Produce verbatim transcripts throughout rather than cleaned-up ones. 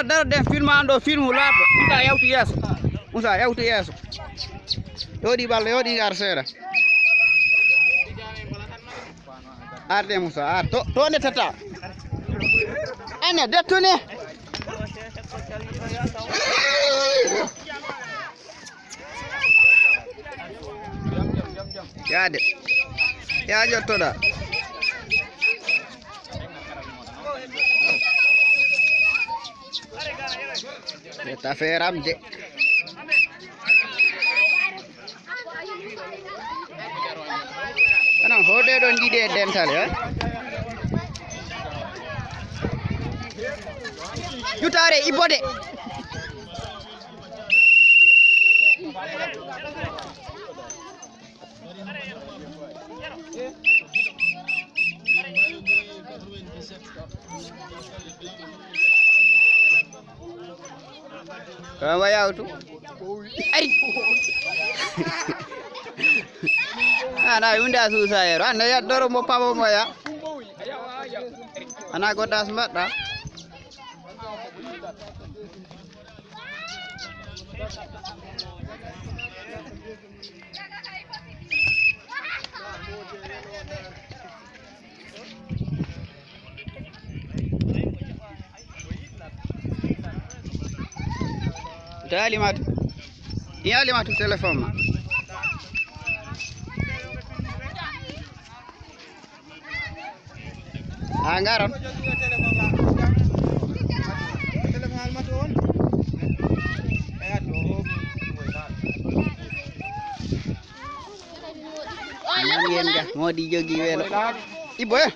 Daro den filma an ɗo, filmu laaɓɗo. Musa yawti yeeso. Musa yawti yeeso. Yooɗi ballo, yooɗi ar seeɗa. Arde Musa, ar to, to nde tata. Ene dettune. Yaade. Ya jottoɗa. Ɓe tafe ramde. Anan hoɗe ɗon ɗiɗi e dental, eh? Jutare ibode. Kama yawtu. Ari. Ana yunda susa yero. Ana ya doro mo pamo mo ya. Ana godas mbaɗɗa. Dali matu. Yali matu téléphone ma. Ha ngaron. Nani en ga modi jogi welo. Ibo eh.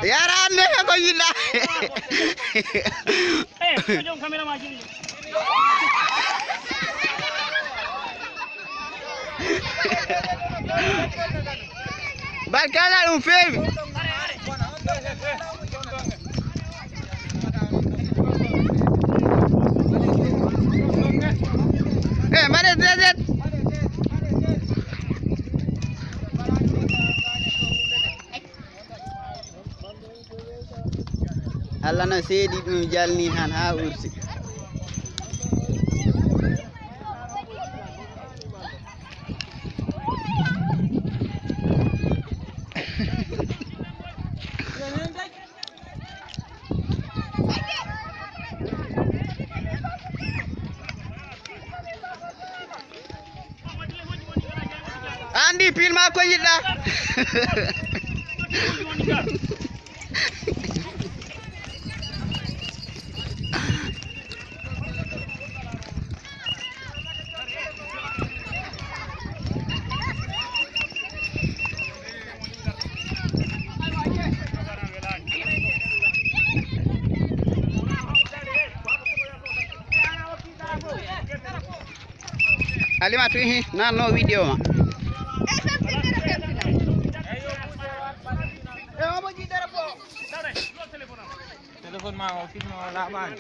Yara ande ko yinda. Barkala ɗum feewi. Eh, mbaɗe deset. Allah no seedi ɗum jalni han haa urti. Andi pil ma ko yiɗɗa. Alimatu ihi nanno vidéo ma. Téléphone ma o filme o laaɓaani.